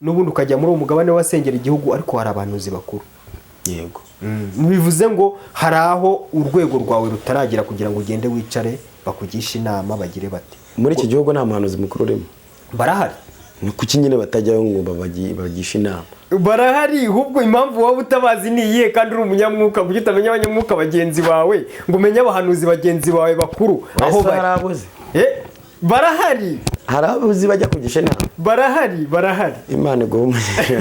N'ubundi ukajya muri uwo mugabane w'abasengera igihugu, ariko hari abahanuzi bakuru. Bivuze ngo hari aho urwego rwawe rutaragera kugira ngo ugende wicare bakugishe inama, bagire bati Muri iki gihugu nta muhanuzi mukuru urimo? Barahari. Ni kuki nyine batajyayo ngo babagishe inama? Barahari. Ahubwo impamvu waba utabazi ni iyihe kandi uri umunyamwuka? Kuki utamenya abanyamwuka bagenzi bawe, ngo umenye abahanuzi bagenzi bawe bakuru aho Ese bari? hari abuzi? Barahari. Hari abuzi bajya kugisha inama? Barahari, barahari. Imana iguhe umugisha.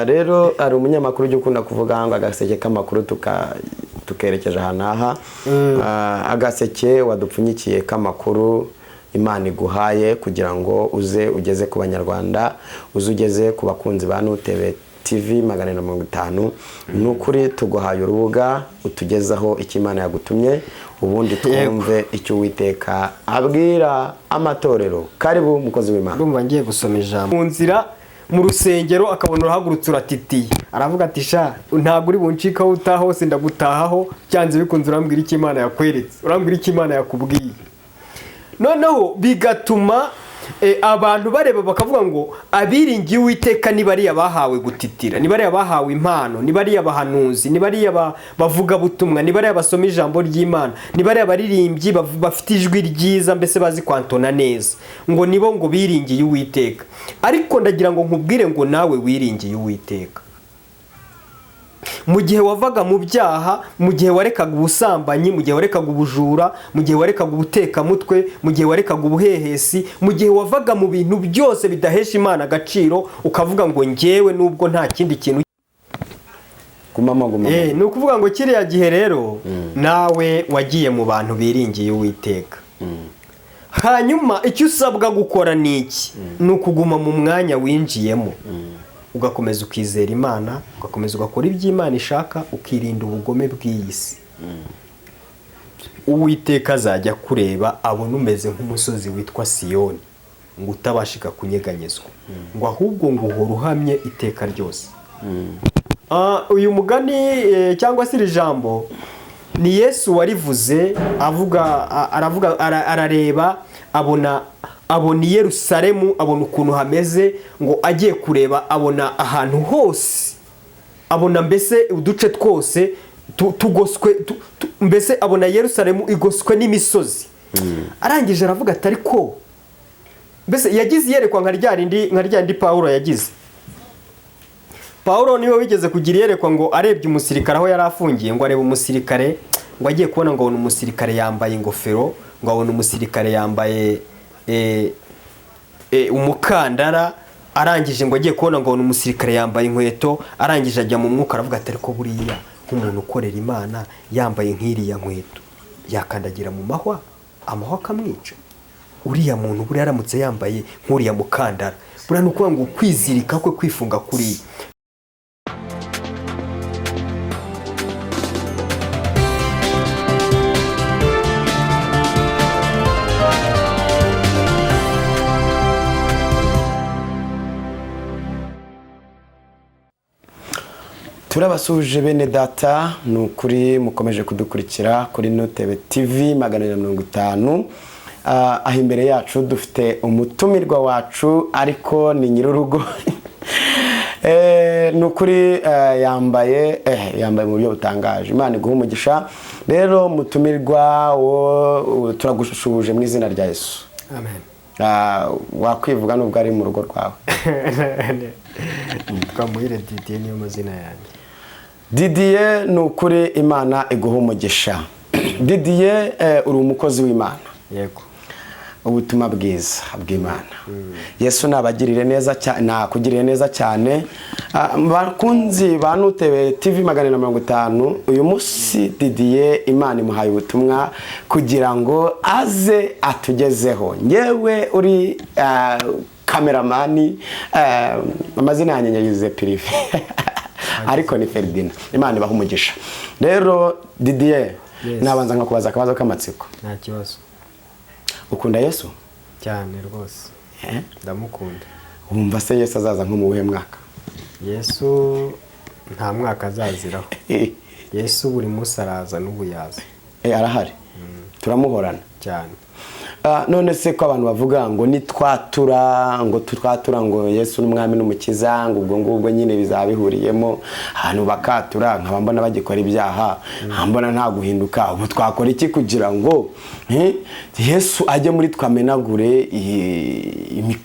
Rero hari umunyamakuru ujya ukunda kuvuga ngo agaseke k'amakuru tukerekeje ahantu aha. Agaseke wadupfunyikiye k'amakuru Imana iguhaye kugira ngo uze ugeze ku Banyarwanda, uze ugeze ku bakunzi ba Nutebe TV 450, ni ukuri tuguhaye urubuga utugezaho icyo Imana yagutumye, ubundi twumve icyo Uwiteka abwira amatorero. Karibu, mukozi w'Imana. Ndumva ngiye gusoma ijambo. Mu nzira, mu rusengero, akabona urahagurutse uratitiye, aravuga ati: "Sha, ntabwo uri buncikaho, utaha hose ndagutahaho byanze bikunze. Urambwira icyo Imana yakweretse, urambwira icyo Imana yakubwiye." Noneho bigatuma abantu bareba bakavuga ngo abiringiye Uwiteka ni bariya bahawe gutitira, ni bariya bahawe impano, ni bariya bahanuzi, ni bariya bavugabutumwa, ni bariya basoma ijambo ry'Imana, ni bariya baririmbyi bafite ijwi ryiza, mbese bazi kwantona neza, ngo nibo ngo biringiye Uwiteka. Ariko ndagira ngo nkubwire ngo nawe wiringiye Uwiteka mu gihe wavaga mu byaha, mu gihe warekaga ubusambanyi, mu gihe warekaga ubujura, mu gihe warekaga ubutekamutwe, mu gihe warekaga ubuhehesi, mu gihe wavaga mu bintu byose bidahesha Imana agaciro, ukavuga ngo ngewe nubwo nta kindi kintu Gumamo, gumamo. Ni ukuvuga ngo kiriya gihe rero nawe wagiye mu bantu biringiye Uwiteka. Hanyuma icyo usabwa gukora ni iki? Ni ukuguma mu mwanya winjiyemo, ugakomeza ukizera Imana, ugakomeza ugakora ibyo Imana ishaka, ukirinda ubugome bw'iyi si. Uwiteka azajya kureba abona umeze nk'umusozi witwa Siyoni, ngo utabashika kunyeganyezwa, ngo ahubwo ngo uhora uhamye iteka ryose. Uyu mugani cyangwa se iri jambo ni Yesu warivuze avuga, aravuga, arareba abona i Yerusalemu, abona ukuntu hameze, ngo agiye kureba abona ahantu hose, abona mbese uduce twose tugoswe, mbese abona Yerusalemu igoswe n'imisozi. Arangije aravuga ati ariko mbese yagize iyerekwa nka rya rindi Pawulo yagize. Pawulo niwe wigeze kugira iyerekwa, ngo arebye umusirikare aho yari afungiye, ngo arebe umusirikare, ngo agiye kubona ngo abona umusirikare yambaye ingofero, ngo abona umusirikare yambaye umukandara. Arangije ngo agiye kubona ngo abona umusirikare yambaye inkweto. Arangije ajya mu mwuka, aravuga ati: "Ariko buriya nk'umuntu ukorera Imana yambaye nk'iriya nkweto yakandagira mu mahwa, amahwa akamwica? Uriya muntu buriya aramutse yambaye nk'uriya mukandara, buriya ni ukuvuga ngo kwizirika kwe, kwifunga kuriya." Turabasuhuje bene data, ni ukuri mukomeje kudukurikira kuri Notebe TV 450. Aho imbere yacu dufite umutumirwa wacu, ariko ni nyir'urugo. Ni ukuri yambaye mu buryo butangaje. Imana iguha umugisha. Rero mutumirwa wo, turagushuje mu izina rya Yesu. Amen. Wakwivuga nubwo ari mu rugo rwawe. Twamuhire Didier niyo mazina yanjye. Didier, ni ukuri Imana iguha umugisha. Didier, uri umukozi w'Imana. Yego. Ubutumwa bwiza bw'Imana, Yesu nabagirire neza cyane, nakugirire neza cyane. Bakunzi ba Nutebe TV 450, uyu munsi Didier Imana imuhaye ubutumwa kugira ngo aze atugezeho. Ngewe uri cameraman, amazina yanjye nyagize pirive, ariko ni Feridina. Imana ibaha umugisha. Rero Didier, Yes. nabanza nkakubaza akabazo k'amatsiko. Nta kibazo. Ukunda Yesu? Cyane rwose. Eh? Ndamukunda. Wumva se Yesu azaza nko mu wuhe mwaka? Yesu nta mwaka azaziraho. Yesu buri munsi araza, n'ubu yaza. Arahari, turamuhorana. Cyane. None se ko abantu bavuga ngo nitwatura, ngo twatura ngo Yesu n'umwami n'umukiza, ngo ubwo ngubwo nyine bizaba bihuriyemo, ahantu bakatura nkaba mbona bagikora ibyaha, nkaba mbona nta guhinduka, ubu twakora iki kugira ngo Yesu ajye muri twamenagure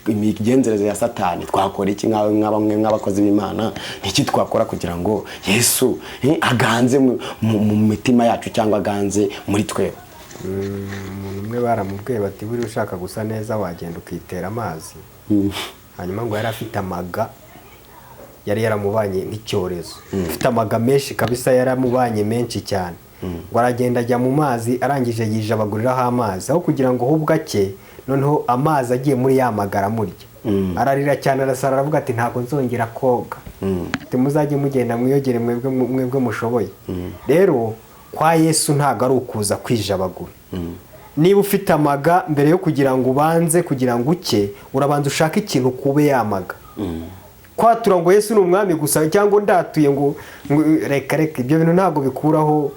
imigenzereze ya Satani? Twakora iki nka bamwe nk'abakozi b'Imana? Iki twakora kugira ngo Yesu aganze mu mitima yacu cyangwa aganze muri twe? Umuntu umwe baramubwiye bati: "Buriya ushaka gusa neza wagenda ukitera amazi." Hanyuma ngo yari afite amaga, yari yaramubanye nk'icyorezo, afite amaga menshi kabisa, yaramubanye menshi cyane. Ngo aragenda ajya mu mazi, arangije yijabaguriraho amazi, aho kugira ngo ahubwo ake, noneho amazi agiye muri ya maga aramurya, ararira cyane, arasara, aravuga ati: "Ntabwo nzongera koga." Ati: "Muzajye mugenda mwiyogere mwebwe, mwebwe mushoboye." Rero kwa Yesu ntabwo ari ukuza kwijabagura. Niba ufite amaga, mbere yo kugira ngo ubanze kugira ngo uke, urabanza ushake ikintu ukube yamaga. Kwatura ngo Yesu ni umwami gusa, cyangwa ndatuye ngo reka reka, ibyo bintu ntabwo bikuraho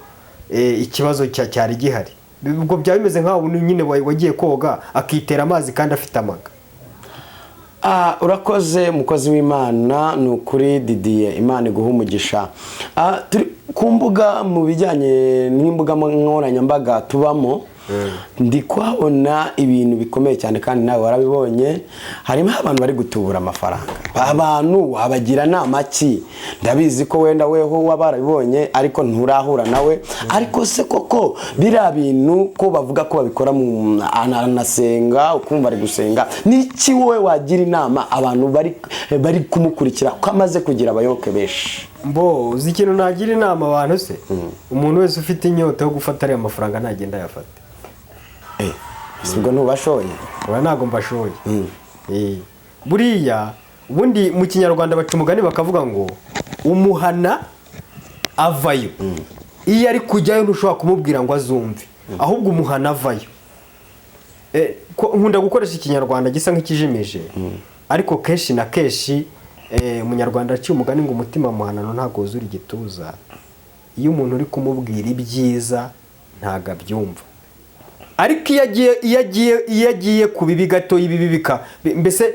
ikibazo cyari gihari. Ubwo byaba bimeze nk'aho nyine wagiye koga akitera amazi kandi afite amaga. Urakoze mukozi w'Imana, ni ukuri Didier, Imana iguha umugisha. Turi ku mbuga, mu bijyanye n'imbuga nkoranyambaga tubamo, ndi kuhabona ibintu bikomeye cyane, kandi nawe warabibonye. Harimo abantu bari gutubura amafaranga. Abantu wabagira nama ki? Ndabizi ko wenda weho waba warabibonye ariko nturahura nawe, ariko se koko biriya bintu ko bavuga ko babikora mu anasenga, ukumva ari gusenga, niki wowe wagira inama abantu bari kumukurikira, ko amaze kugira abayoboke benshi? Mbo uzi ikintu nagira inama abantu se? Umuntu wese ufite inyota yo gufata ariya mafaranga ntagenda ayafate. Si ubwo ntubashoye? Oya, ntabwo mbashoye. Buriya ubundi mu Kinyarwanda baca umugani bakavuga ngo umuhana avayo, iyo ari kujyayo ntushobora kumubwira ngo azumve, ahubwo umuhana avayo. Nkunda gukoresha Ikinyarwanda gisa nk'ikijimije, ariko kenshi na kenshi Umunyarwanda aciye umugani ngo umutima muhanano ntabwo wuzura igituza. Iyo umuntu uri kumubwira ibyiza ntabwo abyumva, ariko iyo agiye ku bibi gato, ibibi mbese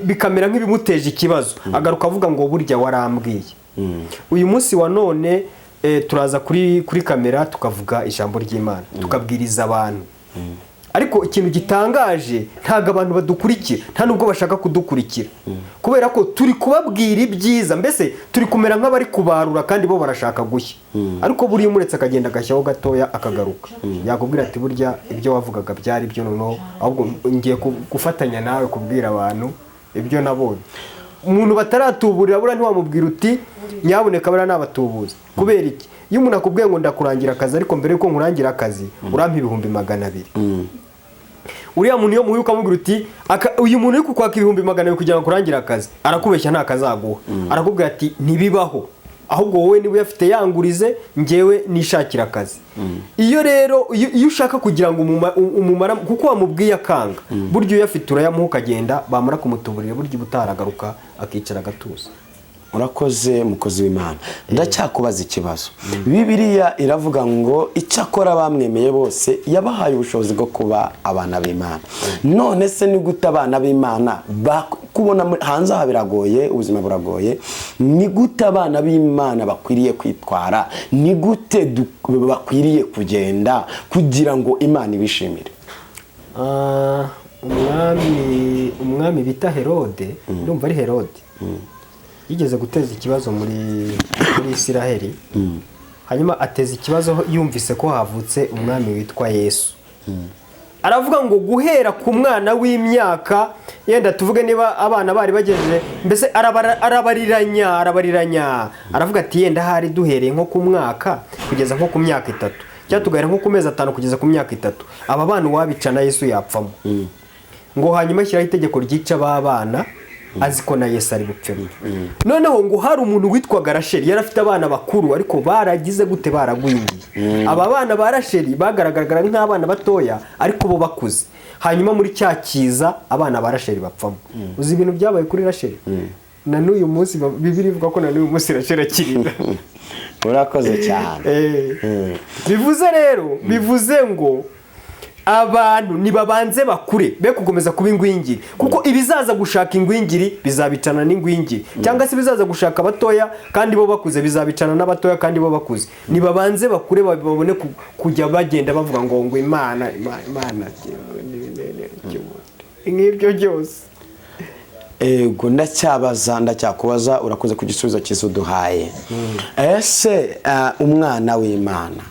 bikamera nk'ibimuteje ikibazo, agaruka avuga ngo burya warambwiye. Uyu munsi wa none turaza kuri kamera tukavuga ijambo ry'Imana, tukabwiriza abantu, ariko ikintu gitangaje, ntabwo abantu badukurikira, nta nubwo bashaka kudukurikira, kubera ko turi kubabwira ibyiza, mbese turi kumera nk'abari kubarura kandi bo barashaka gushya. Ariko buriya umuretse akagenda agashyiraho gatoya akagaruka, yakubwira ati: "Burya ibyo wavugaga byari byo, noneho ahubwo ngiye gufatanya nawe kubwira abantu ibyo nabonye." Umuntu bataratuburira buriya ntiwamubwira uti: "Nyabuneka, buriya nabatubuza." Kubera iki? Iyo umuntu akubwiye ngo ndakurangira akazi, ariko mbere yuko nkurangira akazi urampa 200,000, uriya muntu iyo muhuye ukamubwira uti uyu muntu uri kukwaka 200,000 kugira ngo akurangire akazi arakubeshya, nta kazaguha, arakubwira ati: "Ntibibaho, ahubwo wowe niba uyafite yangurize, njyewe nishakira akazi." Iyo rero iyo ushaka kugira ngo umumara, kuko wamubwiye akanga, burya uyafite urayamuha ukagenda, bamara kumutuburira, burya ubutaragaruka akicara agatuza. Urakoze mukozi w'Imana. Ndacyakubaza ikibazo. Bibiliya iravuga ngo icyakora bamwemeye bose yabahaye ubushobozi bwo kuba abana b'Imana. None se ni gute abana b'Imana kubona hanze aha biragoye, ubuzima buragoye, ni gute abana b'Imana bakwiriye kwitwara? Ni gute bakwiriye kugenda kugira ngo Imana ibishimire? Umwami bita Herode, ndumva ari Herode, yigeze guteza ikibazo muri Isiraheli. Hanyuma ateza ikibazo yumvise ko havutse umwami witwa Yesu, aravuga ngo guhera ku mwana w'imyaka, yenda tuvuge niba abana bari bagejeje, mbese arabariranya, arabariranya, aravuga ati: "Yenda hari duhereye nko ku mwaka kugeza nko ku myaka 3, cyangwa tugahera nko ku mezi 5 kugeza ku myaka 3, aba bana uwabica na Yesu yapfamo." Ngo hanyuma ashyiraho itegeko ryica ba bana, azi ko na Yesu ari bupfemo. Noneho ngo hari umuntu witwaga Rasheli, yari afite abana bakuru ariko baragize gute? Baragwingiye. Aba bana ba Rasheli bagaragaraga nk'abana batoya ariko bo bakuze. Hanyuma muri cya kiza abana ba Rasheli bapfamo. Uzi ibintu byabaye kuri Rasheli? Na n'uyu munsi Bibiliya ivuga ko na n'uyu munsi Rasheli akirira. Urakoze cyane. Bivuze rero, bivuze ngo Abantu nibabanze bakure, be gukomeza kuba ingwingiri, kuko ibizaza gushaka ingwingiri bizabicana n'ingwingiri, cyangwa se ibizaza gushaka abatoya kandi bo bakuze bizabicana n'abatoya kandi bo bakuze. Nibabanze bakure, babone kujya bagenda bavuga ngo Imana, Imana, Imana, nk'ibyo byose. Ego, ndacyabaza, ndacyakubaza. Urakoze ku gisubizo cyiza uduhaye. Ese umwana w'Imana,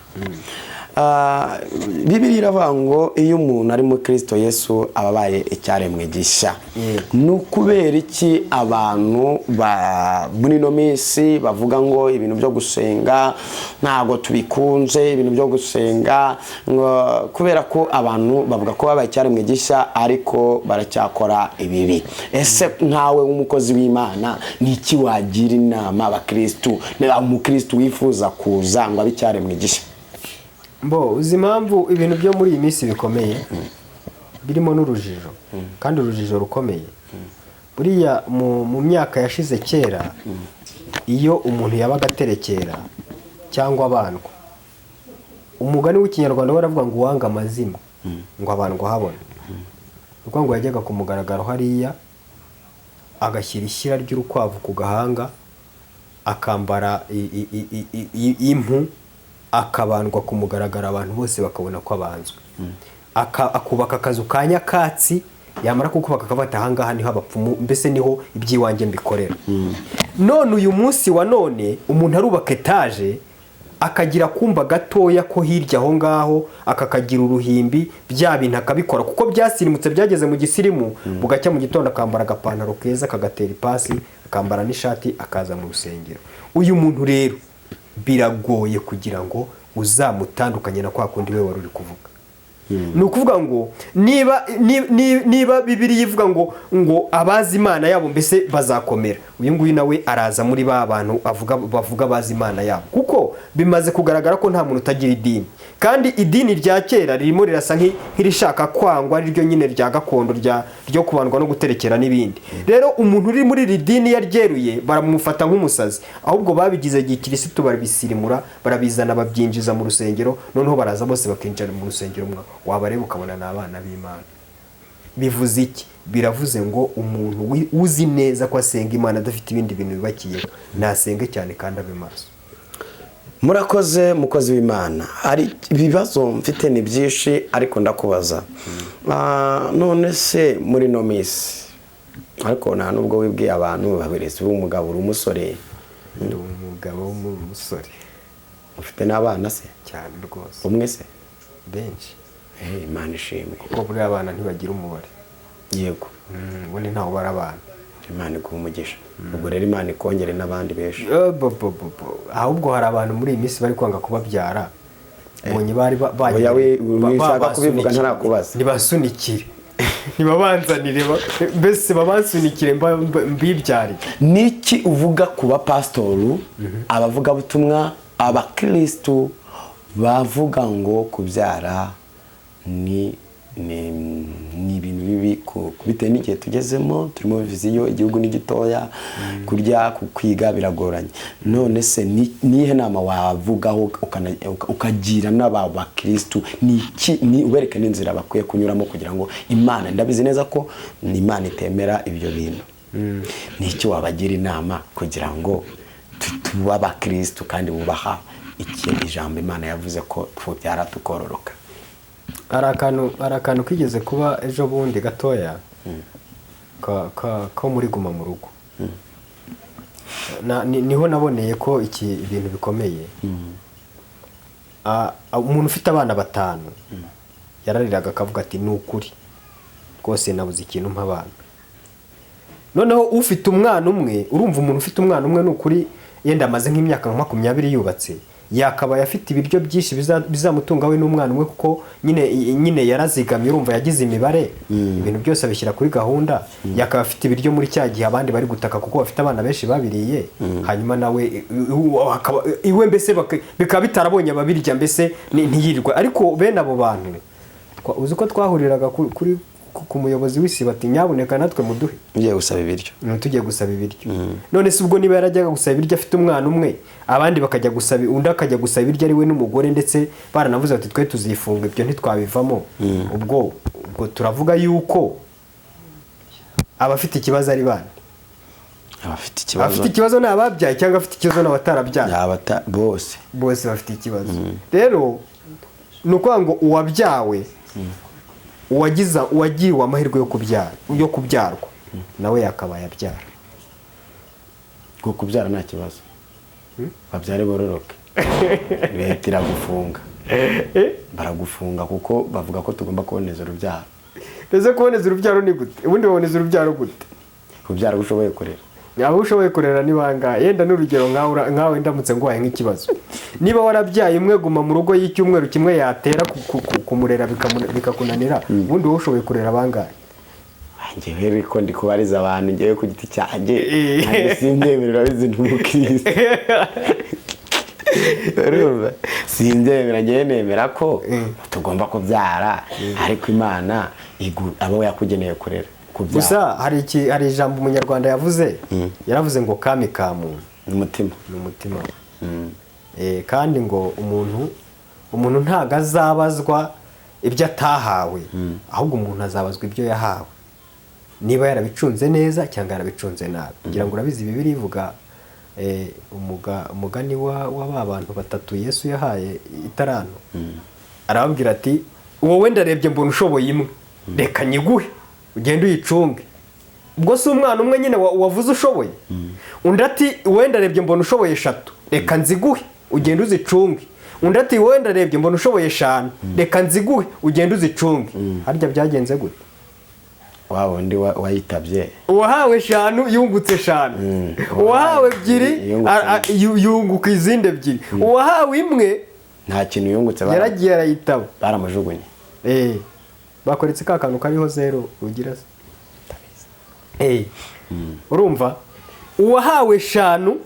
Bibiliya iravuga ngo iyo umuntu ari muri Kirisito Yesu aba abaye icyaremwe gishya. Ni ukubera iki abantu muri ino minsi bavuga ngo ibintu byo gusenga ntabwo tubikunze, ibintu byo gusenga ngo, kubera ko abantu bavuga ko babaye icyaremwe gishya ariko baracyakora ibibi? Ese nkawe w'umukozi w'Imana, ni iki wagira inama abakirisitu, umukirisitu wifuza kuza ngo abe icyaremwe gishya? Mbo uzi impamvu ibintu byo muri iyi minsi bikomeye, birimo n'urujijo, kandi urujijo rukomeye? Buriya mu myaka yashize kera, iyo umuntu yabaga aterekera cyangwa abandwa, umugani w'Ikinyarwanda waravuga ngo uwanga amazimwe ngo abandwa habona. Ni ukuvuga ngo yajyaga ku mugaragaro hariya, agashyira ishyira ry'urukwavu ku gahanga, akambara impu, akabandwa ku mugaragaro, abantu bose bakabona ko abanzwe. Akubaka akazu ka nyakatsi, yamara kukubaka akabata, ahangaha niho abapfumu, mbese niho iby'iwanjye mbikorera. None uyu munsi wa none umuntu arubaka etaje, akagira akumba gatoya ko hirya aho ngaho, akakagira uruhimbi, bya bintu akabikora kuko byasirimutse, byageze mu gisirimu. Bugacya mu gitondo akambara agapantaro keza, kagatera ipasi, akambara n'ishati, akaza mu rusengero. Uyu muntu rero biragoye kugira ngo uzamutandukanye na kwa kundi we wari uri kuvuga. Ni ukuvuga ngo niba Bibiliya ivuga ngo abazi Imana yabo mbese bazakomera, uyu nguyu nawe araza muri ba bantu avuga, bavuga bazi Imana yabo, kuko bimaze kugaragara ko nta muntu utagira idini. Kandi idini rya kera ririmo rirasa nk'irishaka kwangwa, ari ryo nyine rya gakondo ryo kubandwa no guterekera n'ibindi. Rero umuntu uri muri iri dini yaryeruye baramufata nk'umusazi. Ahubwo babigize gikirisitu, barabisirimura, barabizana, babyinjiza mu rusengero. Noneho baraza bose bakinjira mu rusengero, wabareba ukabona ni abana b'Imana. Bivuze iki? Biravuze ngo umuntu uzi neza ko asenga Imana adafite ibindi bintu bibakiyeho, nasenge cyane kandi abe maso. Murakoze, mukozi w'Imana. Hari ibibazo mfite, ni byinshi, ariko ndakubaza. None se muri ino minsi, ariko nta nubwo wibwiye abantu babirezi, umugabo, uri umusore? Ndi umugabo w'umusore. Ufite n'abana se? Cyane rwose. Umwe se? Benshi. Imana ishimwe. Kuko buriya abana ntibagira umubare. Ubundi ntawe ubara abana. Imana iguha umugisha. Ubwo rero Imana ikongere n'abandi benshi. Bo, bo, bo, bo. Ahubwo hari abantu muri iyi minsi bari kwanga kubabyara, mbonye bari Oya, wishaka kubivuga ntarakubaza. Ntibasunikire, ntibabanzanire, mbese babansunikire mbibyarire. Niki uvuga ku bapasitoru, abavugabutumwa, abakirisitu bavuga ngo kubyara ni ibintu bibi, bitewe n'igihe tugezemo, turimo vision, igihugu ni gitoya, kurya, kwiga biragoranye? None se niyihe nama wavugaho ukagira n'aba bakirisitu? Ni iki, ni ubereke n'inzira bakwiye kunyuramo kugira ngo Imana, ndabizi neza ko ni Imana itemera ibyo bintu, ni iki wabagira inama kugira ngo tube abakirisitu kandi bubaha iki ijambo Imana yavuze ko tubyara tukororoka? Hari akantu kigeze kuba ejo bundi gatoya ko muri Guma mu Rugo. Niho naboneye ko iki ibintu bikomeye. Umuntu ufite abana batanu yarariraga akavuga ati: "Ni ukuri rwose nabuze ikintu mpa abana." Noneho ufite umwana umwe, urumva umuntu ufite umwana umwe, ni ukuri yenda amaze nk'imyaka nka 20 yubatse, yakabaye afite ibiryo byinshi bizamutunga we n'umwana umwe, kuko nyine yarazigamye, urumva yagize imibare, ibintu byose abishyira kuri gahunda. Yakaba afite ibiryo muri cya gihe abandi bari gutaka kuko bafite abana benshi babiriye. Hanyuma nawe iwe mbese bikaba bitarabonye ababirya, mbese ntiyirirwe. Ariko bene abo bantu uzi ko twahuriraga kuri ku muyobozi w'isibo ati nyabuneka natwe muduhe. Ugiye gusaba ibiryo. Tugiye gusaba ibiryo. None se ubwo niba yarajyaga gusaba ibiryo afite umwana umwe, abandi bakajya gusaba, undi akajya gusaba ibiryo ari we n'umugore, ndetse baranavuze bati twe tuzifunga, ibyo ntitwabivamo, ubwo turavuga yuko abafite ikibazo ari bande? Abafite ikibazo. Abafite ikibazo ni ababyaye cyangwa afite ikibazo ni abatarabyaye? Bose. Bose bafite ikibazo. Rero ni ukuvuga ngo uwabyawe, uwagiriwe amahirwe yo kubyara, yo kubyarwa, nawe yakabaye abyara. Ngo kubyara nta kibazo, babyare bororoke. Leta iragufunga, baragufunga kuko bavuga ko tugomba kuboneza urubyaro. Ese kuboneza urubyaro ni gute? Ubundi baboneza urubyaro gute? Kubyara ushoboye kurera. Abo ushoboye kurera ni bangahe? Yenda n'urugero nkawe, ndamutse nguhaye nk'ikibazo, niba warabyaye umwe, guma mu rugo y'icyumweru kimwe yatera kumurera bikakunanira, ubundi wowe ushoboye kurera bangahe? Njyewe ariko ndi kubariza abantu, njyewe ku giti cyanjye ntabwo simbyemera. Urabizi ndi umukristo, urumva simbyemera. Njyewe nemera ko tugomba kubyara, ariko Imana abo yakugeneye kurera, kubyara. Gusa hari ijambo umunyarwanda yavuze, yaravuze ngo kami ka muntu umutima. Ni umutima we. Kandi ngo umuntu ntago azabazwa ibyo atahawe, ahubwo umuntu azabazwa ibyo yahawe, niba yarabicunze neza cyangwa yarabicunze nabi. Kugira ngo urabizi, Bibiliya ivuga umugani wa ba bantu batatu Yesu yahaye itaranto, arababwira ati wowe ndarebye mbona ushoboye imwe, reka nyiguhe ugende uyicunge. Ubwo si umwana umwe nyine wavuze ushoboye. Undi ati wenda arebye mbona ushoboye eshatu, reka nziguhe ugende uzicunge. Undi ati wenda arebye mbona ushoboye eshanu, reka nziguhe ugende uzicunge. Harya byagenze gute? Wa wundi wayitabye. Uwahawe eshanu yungutse eshanu, uwahawe ebyiri Yungutse. yunguka izindi ebyiri, uwahawe imwe nta kintu yungutse, yaragiye arayitaba. Baramujugunye. Bakoretse ka kantu kariho zero ugira se. Urumva uwahawe eshanu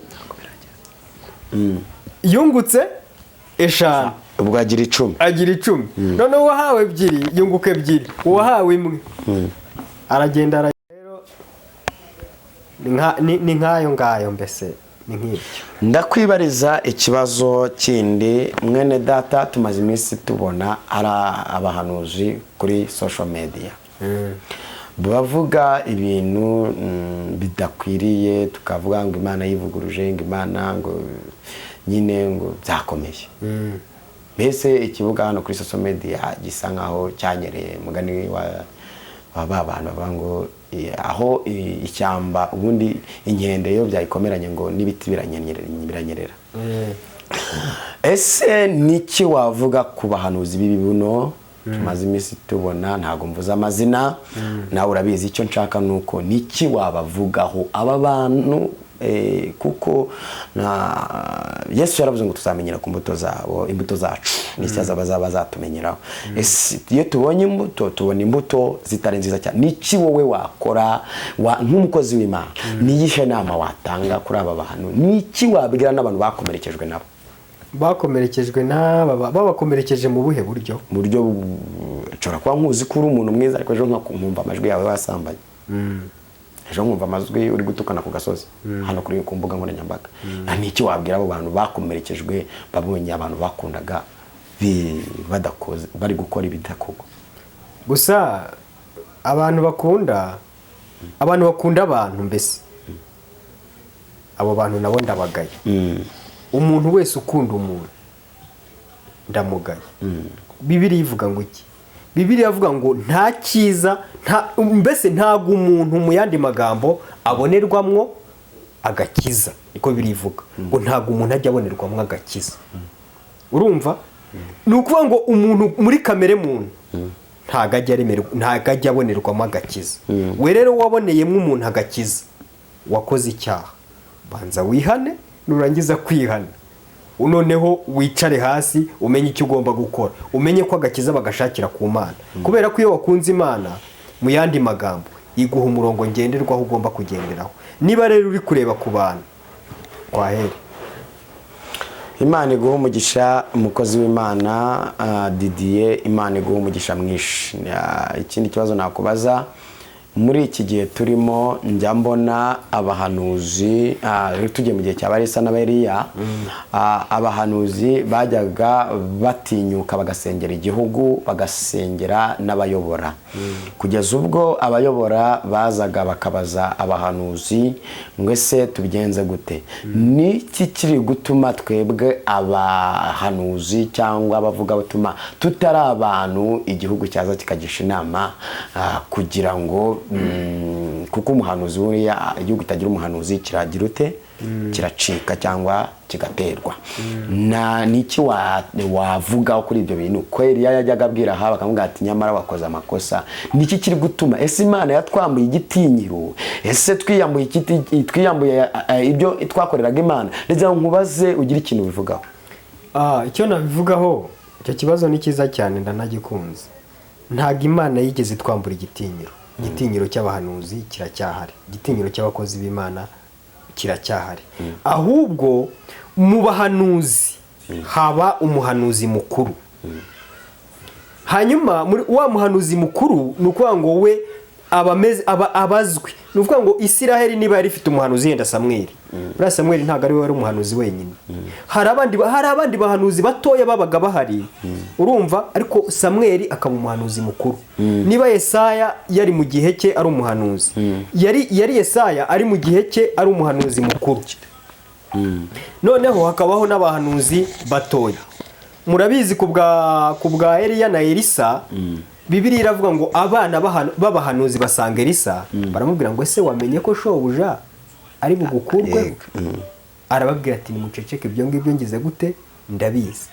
yungutse eshanu. Ubwo agira 10. Agira 10. Noneho uwahawe ebyiri yunguka ebyiri, uwahawe imwe aragenda rero ni nk'ayo ngayo, mbese ni nk'ibyo. Ndakwibariza ikibazo kindi, mwene data. Tumaze iminsi tubona ari abahanuzi kuri social media bavuga ibintu bidakwiriye, tukavuga ngo Imana yivuguruje, ngo Imana ngo nyine ngo byakomeye. Mbese ikibuga hano kuri social media gisa nkaho cyanyereye, mugani wa ba bantu bavuga ngo aho ishyamba ubundi inkende iyo byayikomeranye ngo n'ibiti biranyerera. Ese niki wavuga ku bahanuzi b'ibibuno tumaze iminsi tubona? Ntabwo mvuze amazina, nawe urabizi. Icyo nshaka ni uko niki wabavugaho aba bantu, kuko na Yesu yaravuze ngo tuzamenyera ku mbuto zabo. Imbuto zacu n'icyo bazaba bazatumenyeraho. Ese iyo tubonye imbuto, tubona imbuto zitari nziza cyane, niki wowe wakora nk'umukozi w'Imana? Ni iyihe nama watanga kuri aba bantu? Niki wabwira n'abantu bakomerekejwe nabo? Bakomerekejwe n'aba babakomerekeje mu buhe buryo? Mu buryo nshobora kuba nkuzi ko uri umuntu mwiza, ariko ejo nkumva amajwi yawe wasambanye, ejo nkumva amajwi uri gutukana ku gasozi hano kuri ku mbuga nkoranyambaga. Ni iki wabwira abo bantu bakomerekejwe, babonye abantu bakundaga badakoze, bari gukora ibidakorwa? Gusa abantu bakunda abantu, mbese abo bantu nabo ndabagaye. Umuntu wese ukunda umuntu ndamugaye. Bibiliya ivuga ngo iki? Bibiliya ivuga ngo nta cyiza, nta mbese ntabwo umuntu, mu yandi magambo, abonerwamwo agakiza. Niko Bibiliya ivuga ngo ntabwo umuntu ajya abonerwamwo agakiza. Urumva, ni ukuvuga ngo umuntu muri kamere muntu ntabwo ajya abonerwamo agakiza. We rero waboneyemo umuntu agakiza, wakoze icyaha, banza wihane. Nurangiza kwihana, noneho wicare hasi umenye icyo ugomba gukora, umenye ko agakiza bagashakira ku Mana, kubera ko iyo wakunze Imana, mu yandi magambo, iguha umurongo ngenderwaho ugomba kugenderaho. Niba rero uri kureba ku bantu, kwahere. Imana iguha umugisha, umukozi w'Imana Didier. Imana iguha umugisha mwinshi. Ikindi kibazo nakubaza: muri iki gihe turimo, njya mbona abahanuzi, tugiye mu gihe cya Barisa n'Aberiya, abahanuzi bajyaga batinyuka bagasengera igihugu, bagasengera n'abayobora, kugeza ubwo abayobora bazaga bakabaza abahanuzi ngo: "Ese tubigenze gute?" Ni iki kiri gutuma twebwe abahanuzi cyangwa abavugabutumwa tutari abantu igihugu cyaza kikagisha inama, kugira ngo kuko umuhanuzi buriya, igihugu kitagira umuhanuzi kiragira ute? Kiracika cyangwa kigaterwa. Na niki wavugaho kuri ibyo bintu, ko Eliya yajyaga abwira Ahabu akamubwira ati: "Nyamara wakoze amakosa"? Niki kiri gutuma? Ese Imana yatwambuye igitinyiro? Ese twiyambuye twiyambuye ibyo twakoreraga Imana? Ndetse nkubaze ugire ikintu ubivugaho. Icyo nabivugaho, icyo kibazo ni cyiza cyane, ndanagikunze. Ntabwo Imana yigeze itwambura igitinyiro. Igitinyiro cy'abahanuzi kiracyahari, igitinyiro cy'abakozi b'Imana kiracyahari. Ahubwo mu bahanuzi haba umuhanuzi mukuru. Hanyuma muri wa muhanuzi mukuru, ni ukuvuga ngo we aba ameze, aba abazwi. Ni ukuvuga ngo Isiraheli niba yari ifite umuhanuzi, yenda Samweli, buriya Samweli ntabwo ari we wari umuhanuzi wenyine. Hari abandi bahanuzi batoya babaga bahari, urumva, ariko Samweli akaba umuhanuzi mukuru. Niba Yesaya yari mu gihe cye ari umuhanuzi, yari Yesaya ari mu gihe cye ari umuhanuzi mukuru. Noneho hakabaho n'abahanuzi batoya. Murabizi, ku bwa Eliya na Elisa, Bibiliya iravuga ngo abana b'abahanuzi basanga Elisa, baramubwira ngo: "Ese wamenye ko shobuja ari bugukurweho?" Arababwira ati: "Nimuceceke, ibyo ngibyo ngize gute? Ndabizi."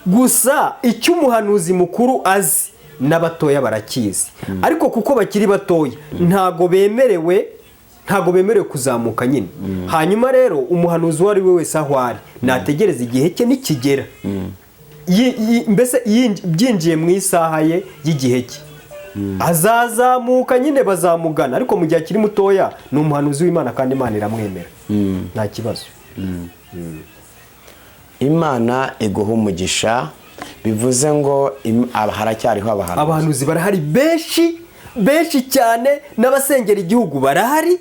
Gusa icyo umuhanuzi mukuru azi n'abatoya barakizi, ariko kuko bakiri batoya ntago bemerewe kuzamuka nyine. Hanyuma rero umuhanuzi uwo ari we wese aho ari nategereza igihe cye nikigera. Mbese byinjiye mu isaha ye y'igihe cye, azazamuka nyine, bazamugana. Ariko mu gihe akiri mutoya ni umuhanuzi w'Imana kandi Imana iramwemera, nta kibazo. Imana iguha umugisha. Bivuze ngo haracyariho abahanuzi. Abahanuzi barahari benshi, benshi cyane, n'abasengera igihugu barahari.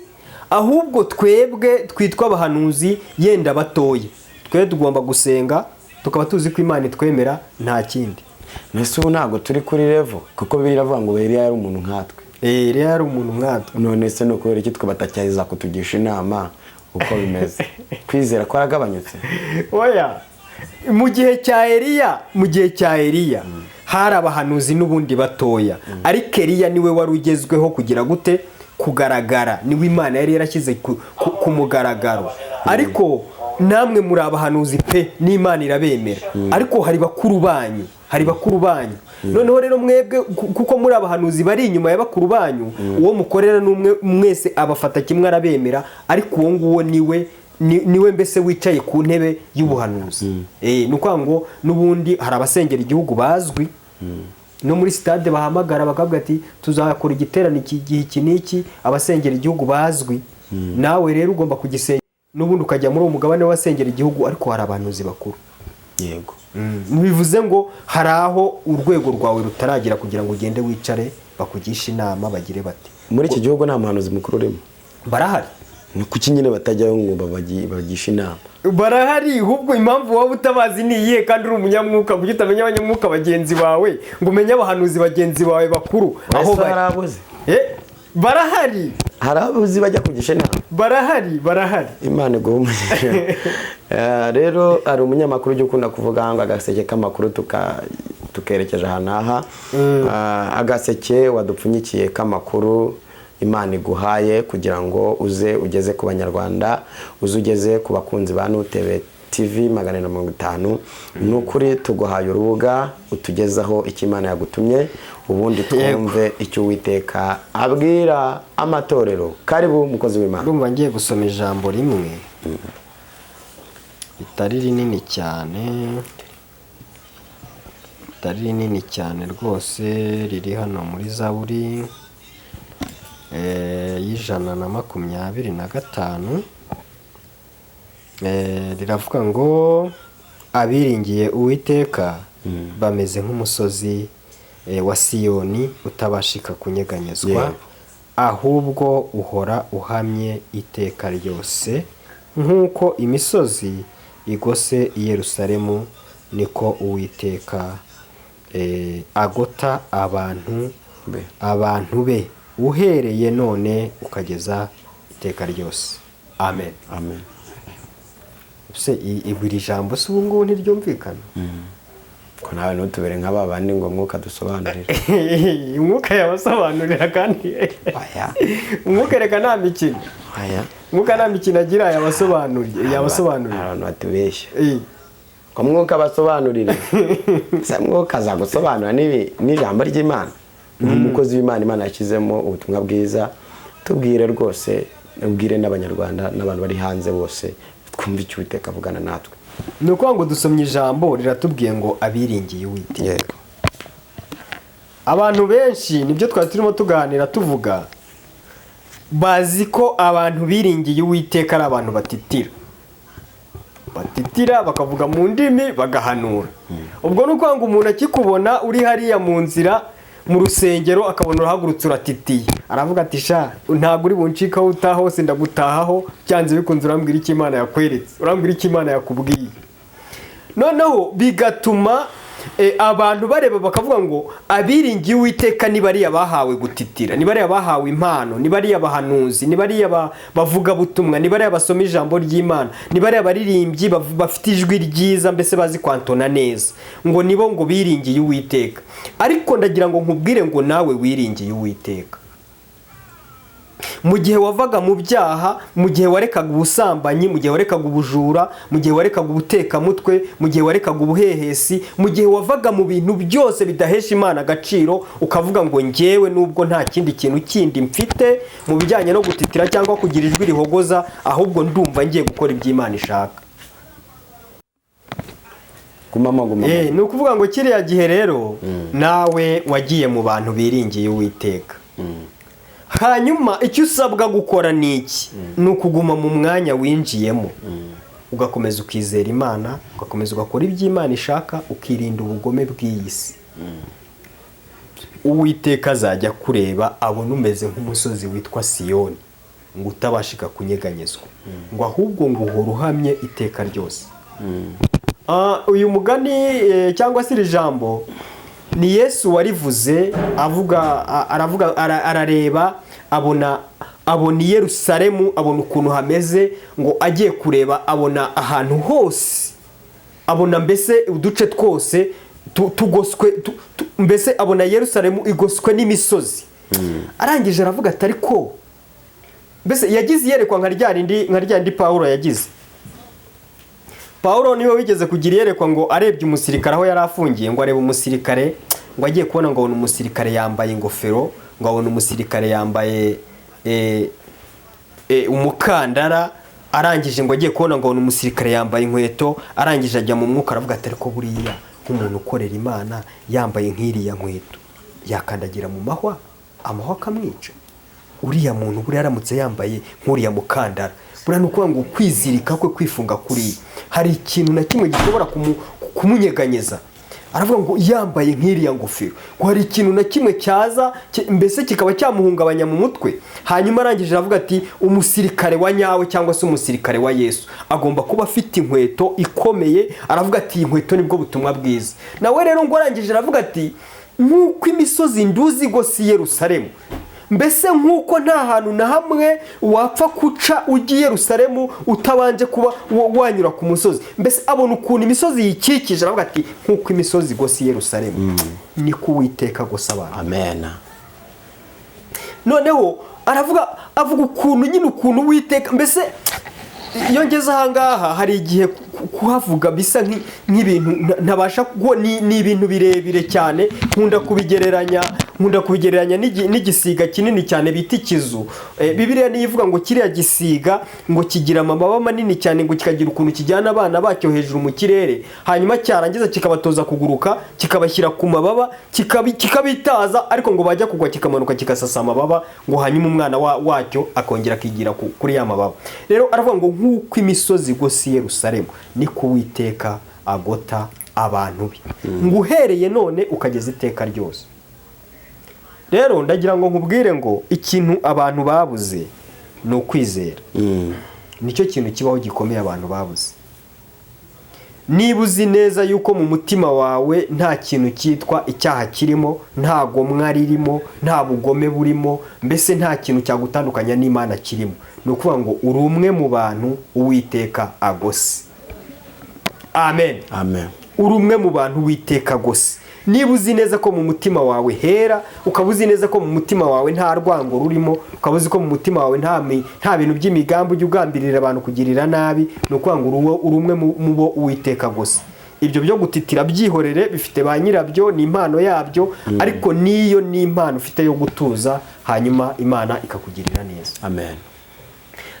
Ahubwo twebwe twitwa abahanuzi yenda batoya, twe tugomba gusenga tukaba tuzi ko Imana itwemera, nta kindi. Mbese ubu ntabwo turi kuri level? Kuko Bibiliya iravuga ngo Eliya yari umuntu nkatwe. Eliya yari umuntu nkatwe. None se ni ukubera iki twe batakyaza kutugisha inama uko bimeze? Kwizera kwaragabanyutse? Oya, mu gihe cya Eliya hari abahanuzi n'ubundi batoya, ariko Eliya niwe wari ugezweho kugira gute? Kugaragara. Niwe Imana yari yarashyize ku mugaragaro. Ariko namwe muri abahanuzi pe, n'Imana irabemera, ariko hari bakuru banyu, hari bakuru banyu. Noneho rero mwebwe, kuko muri abahanuzi bari inyuma ya bakuru banyu, uwo mukorera n'umwe, mwese abafata kimwe, arabemera. Ariko uwo nguwo niwe niwe mbese wicaye ku ntebe y'ubuhanuzi. Ni ukuvuga ngo n'ubundi hari abasengera igihugu bazwi, no muri sitade bahamagara bakavuga ati: "Tuzakora igiterane iki gihe iki n'iki, abasengera igihugu bazwi." Nawe rero ugomba kugisengera n'ubundi, ukajya muri uwo mugabane w'abasengera igihugu, ariko hari abahanuzi bakuru. Bivuze ngo hari aho urwego rwawe rutaragera kugira ngo ugende wicare bakugishe inama, bagire bati. Muri iki gihugu nta muhanuzi mukuru urimo? Barahari. Ni kuki nyine batajyayo ngo babagishe inama? Barahari. Ahubwo impamvu waba utabazi ni iyihe kandi uri umunyamwuka? Kuki utamenya abanyamwuka bagenzi bawe, ngo umenye abahanuzi bagenzi bawe bakuru aho Ese bari? hari abuzi? Barahari. Hari abuzi bajya kugisha inama? Barahari, barahari. Imana iguhe umugisha. Rero hari umunyamakuru ujya ukunda kuvuga ngo agaseke k'amakuru tukerekeje ahantu aha. Agaseke wadupfunyikiye k'amakuru Imana iguhaye kugira ngo uze ugeze ku Banyarwanda, uze ugeze ku bakunzi ba Nutebe TV 450, ni ukuri tuguhaye urubuga utugezaho icyo Imana yagutumye, ubundi twumve icyo Uwiteka abwira amatorero. Karibu, mukozi w'Imana. Ndumva ngiye gusoma ijambo rimwe ritari rinini cyane, ritari rinini cyane rwose, riri hano muri Zaburi y'125. Riravuga ngo Abiringiye Uwiteka bameze nk'umusozi wa Siyoni utabashika kunyeganyezwa, ahubwo uhora uhamye iteka ryose. Nk'uko imisozi igose i Yerusalemu, niko Uwiteka agota abantu Be. abantu be, uhereye none ukageza iteka ryose. Amen. Amen. Se iri jambo se ubu ngubu ntiryumvikana? Ko nawe ntutubere nka ba bandi ngo Mwuka dusobanurire. Umwuka yabasobanurira kandi. Oya. Umwuka reka nta mikino. Oya. Umwuka nta mikino agira, yabasobanuriye, yabasobanurira. Abantu batubeshya ngo Mwuka abasobanurire. Se Mwuka aza gusobanura n'ijambo ry'Imana? Ni umukozi w'Imana, Imana yashyizemo ubutumwa bwiza. Tubwire rwose, ubwire n'Abanyarwanda n'abantu bari hanze bose, twumve icyo Uwiteka avugana natwe. Ni ukuvuga ngo dusomye ijambo riratubwiye ngo abiringiye Uwiteka. Abantu benshi, nibyo twari turimo tuganira tuvuga, bazi ko abantu biringiye Uwiteka ari abantu batitira, batitira bakavuga mu ndimi, bagahanura. Ubwo ni ukuvuga ngo umuntu akikubona uri hariya mu nzira, mu rusengero, akabona urahagurutse uratitiye, aravuga ati: "Sha, ntabwo uri buncikaho, utaha hose ndagutahaho byanze bikunze. Urambwira icyo Imana yakweretse, urambwira icyo Imana yakubwiye." Noneho bigatuma abantu bareba bakavuga ngo abiringiye Uwiteka ni bariya bahawe gutitira, ni bariya bahawe impano, ni bariya bahanuzi, ni bariya bavugabutumwa, ni bariya basoma ijambo ry'Imana, ni bariya baririmbyi bafite ijwi ryiza, mbese bazi kwantona neza, ngo nibo ngo biringiye Uwiteka. Ariko ndagira ngo nkubwire ngo nawe wiringiye Uwiteka mu gihe wavaga mu byaha, mu gihe warekaga ubusambanyi, mu gihe warekaga ubujura, mu gihe warekaga ubutekamutwe, mu gihe warekaga ubuhehesi, mu gihe wavaga mu bintu byose bidahesha Imana agaciro, ukavuga ngo ngewe nubwo nta kindi kintu kindi mfite mu bijyanye no gutitira cyangwa kugira ijwi rihogoza, ahubwo ndumva ngiye gukora ibyo Imana ishaka. Gumamo, gumamo. Ni ukuvuga ngo kiriya gihe rero nawe wagiye mu bantu biringiye Uwiteka. Hanyuma icyo usabwa gukora ni iki? Ni ukuguma mu mwanya winjiyemo, ugakomeza ukizera Imana, ugakomeza ugakora ibyo Imana ishaka, ukirinda ubugome bw'iyi si. Uwiteka azajya kureba abona umeze nk'umusozi witwa Siyoni, ngo utabashika kunyeganyezwa, ngo ahubwo ngo uhora uhamye iteka ryose. Uyu mugani cyangwa se iri jambo ni Yesu warivuze avuga, aravuga, arareba abona i Yerusalemu, abona ukuntu hameze, ngo agiye kureba abona ahantu hose, abona mbese uduce twose tugoswe, mbese abona Yerusalemu igoswe n'imisozi. Arangije aravuga ati ariko mbese yagize iyerekwa nka rya rindi Pawulo yagize. Pawulo niwe wigeze kugira iyerekwa ngo arebye umusirikare aho yari afungiye, ngo arebe umusirikare, ngo agiye kubona ngo abona umusirikare yambaye ingofero, ngo abona umusirikare yambaye umukandara. Arangije ngo agiye kubona ngo abona umusirikare yambaye inkweto. Arangije ajya mu mwuka, aravuga ati: "Ariko buriya nk'umuntu ukorera Imana yambaye nk'iriya nkweto yakandagira mu mahwa, amahwa akamwica? Uriya muntu buriya aramutse yambaye nk'uriya mukandara, buriya ni ukuvuga ngo kwizirika kwe, kwifunga kuriya, hari ikintu na kimwe gishobora kumunyeganyeza?" Aravuga ngo yambaye nk'iriya ngofero, ngo hari ikintu na kimwe cyaza mbese kikaba cyamuhungabanya mu mutwe? Hanyuma arangije aravuga ati: "Umusirikare wa nyawe cyangwa se umusirikare wa Yesu agomba kuba afite inkweto ikomeye." Aravuga ati: "Iyi nkweto nibwo butumwa bwiza." Nawe rero ngo arangije aravuga ati: "Nk'uko imisozi nduzi igose i Yerusalemu, mbese nk'uko nta hantu na hamwe wapfa guca ujya i Yerusalemu utabanje kuba wanyura ku musozi." Mbese abona ukuntu imisozi yikikije, aravuga ati: "Nk'uko imisozi igose i Yerusalemu, niko Uwiteka agose abantu." Amen. Noneho aravuga, avuga ukuntu nyine, ukuntu Uwiteka, mbese iyo ngeze ahangaha hari igihe kuhavuga bisa nk'ibintu ntabasha kuko ni ibintu birebire cyane. Nkunda kubigereranya n'igisiga kinini cyane bita ikizu. Bibiliya niyo ivuga ngo kiriya gisiga ngo kigira amababa manini cyane, ngo kikagira ukuntu kijyana abana bacyo hejuru mu kirere, hanyuma cyarangiza kikabatoza kuguruka, kikabashyira ku mababa, kikabitaza, ariko ngo bajya kugwa kikamanuka kigasasa amababa, ngo hanyuma umwana wacyo akongera akigira kuri ya mababa. Rero aravuga ngo nk'uko imisozi igose i Yerusalemu, niko Uwiteka agota abantu be, ngo uhereye none ukageza iteka ryose. Rero ndagira ngo nkubwire ngo ikintu abantu babuze ni ukwizera. Nicyo kintu kibaho gikomeye abantu babuze. Niba uzi neza yuko mu mutima wawe nta kintu cyitwa icyaha kirimo, nta gomwa ririmo, nta bugome burimo, mbese nta kintu cyagutandukanya n'Imana kirimo, ni ukuvuga ngo uri umwe mu bantu Uwiteka agose. Amen. Amen. Uri umwe mu bantu Uwiteka agose. Niba uzi neza ko mu mutima wawe hera, ukaba uzi neza ko mu mutima wawe nta rwango rurimo, ukaba uzi ko mu mutima wawe nta bintu by'imigambi ujya ugambirira abantu kugirira nabi, ni ukuvuga ngo uri umwe mu bo Uwiteka gusa. Ibyo byo gutitira byihorere, bifite ba nyirabyo, ni impano yabyo, ariko niyo ni impano ufite yo gutuza, hanyuma Imana ikakugirira neza. Amen.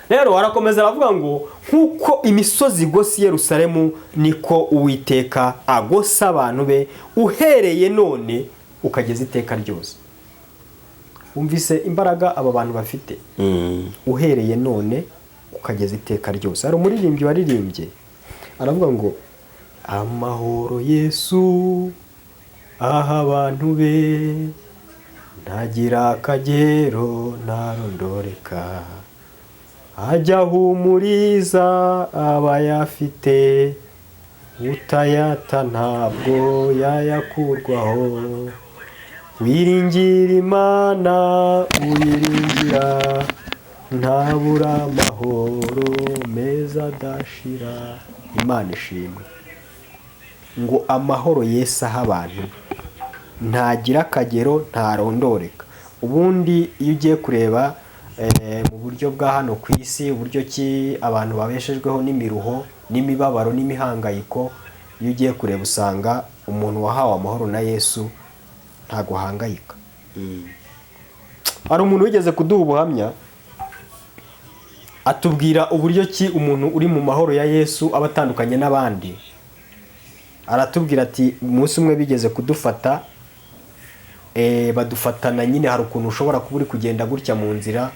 Rero arakomeza aravuga ngo nk'uko imisozi igose i Yerusalemu, niko Uwiteka agosa abantu be, uhereye none ukageza iteka ryose. Wumvise imbaraga aba bantu bafite? Uhereye none ukageza iteka ryose. Hari umuririmbyi waririmbye aravuga ngo amahoro Yesu aha abantu be ntagira akagero ntarondoreka, ajya ahumuriza abayafite, utayata ntabwo yayakurwaho, wiringira Imana uyiringira ntabura amahoro meza adashira. Imana ishimwe. Ngo amahoro Yesu aha abantu ntagira akagero ntarondoreka. Ubundi iyo ugiye kureba mu buryo bwa hano ku isi, uburyo ki abantu babeshejweho n'imiruho n'imibabaro n'imihangayiko, iyo ugiye kureba usanga umuntu wahawe amahoro na Yesu ntago ahangayika. Hari umuntu wigeze kuduha ubuhamya, atubwira uburyo ki umuntu uri mu mahoro ya Yesu aba atandukanye n'abandi. Aratubwira ati umunsi umwe bigeze kudufata, badufatana nyine, hari ukuntu ushobora kuba uri kugenda gutya mu nzira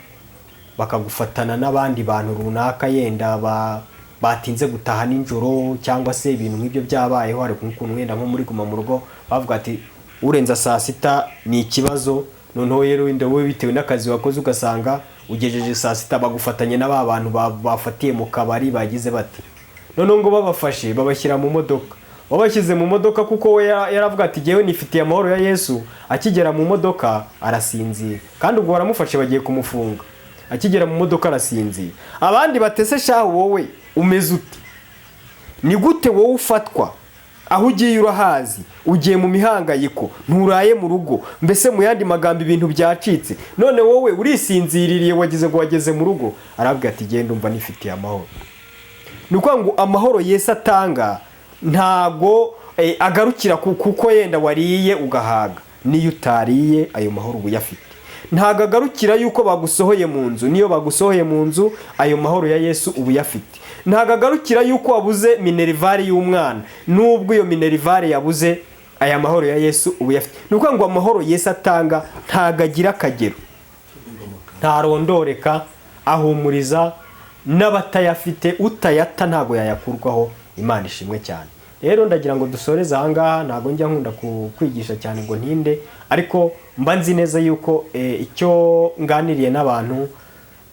bakagufatana n'abandi bantu runaka, yenda batinze gutaha nijoro cyangwa se ibintu nk'ibyo byabayeho. Hari ukuntu wenda nko muri guma mu rugo bavuga ati urenza saa sita ni ikibazo, noneho rero wenda wowe bitewe n'akazi wakoze ugasanga ugejeje saa sita, bagufatanye na ba bantu bafatiye mu kabari bagize bati, noneho ngo babafashe babashyira mu modoka. Babashyize mu modoka kuko we yaravuga ati jyewe nifitiye amahoro ya Yesu. Akigera mu modoka arasinzira, kandi ubwo baramufashe bagiye kumufunga. Akigera mu modoka arasinzira. Abandi batese shahu wowe umeze ute? Ni gute wowe ufatwa? Aho ugiye urahazi, ugiye mu mihangayiko, nturaye mu rugo, mbese mu yandi magambo ibintu byacitse, none wowe urisinziririye wagize ngo wageze mu rugo. Arabwira ati genda umva nifitiye amahoro. Ni ukuvuga ngo amahoro Yesu atanga ntago agarukira kuko yenda wariye ugahaga, niyo utariye ayo mahoro uba uyafite. Ntago agarukira yuko bagusohoye mu nzu, niyo bagusohoye mu nzu ayo mahoro ya Yesu uba uyafite. Ntago agarukira yuko wabuze minerivare y'umwana, nubwo iyo minerivare yabuze aya mahoro ya Yesu uba uyafite. Ni ukuvuga ngo amahoro Yesu atanga ntago agira akagero, ntarondoreka, ahumuriza n'abatayafite, utayata ntago yayakurwaho. Imana ishimwe cyane. Rero ndagira ngo dusoreze aha ngaha, ntago njya nkunda kwigisha cyane ngo ntinde, ariko mba nzi neza yuko icyo nganiriye n'abantu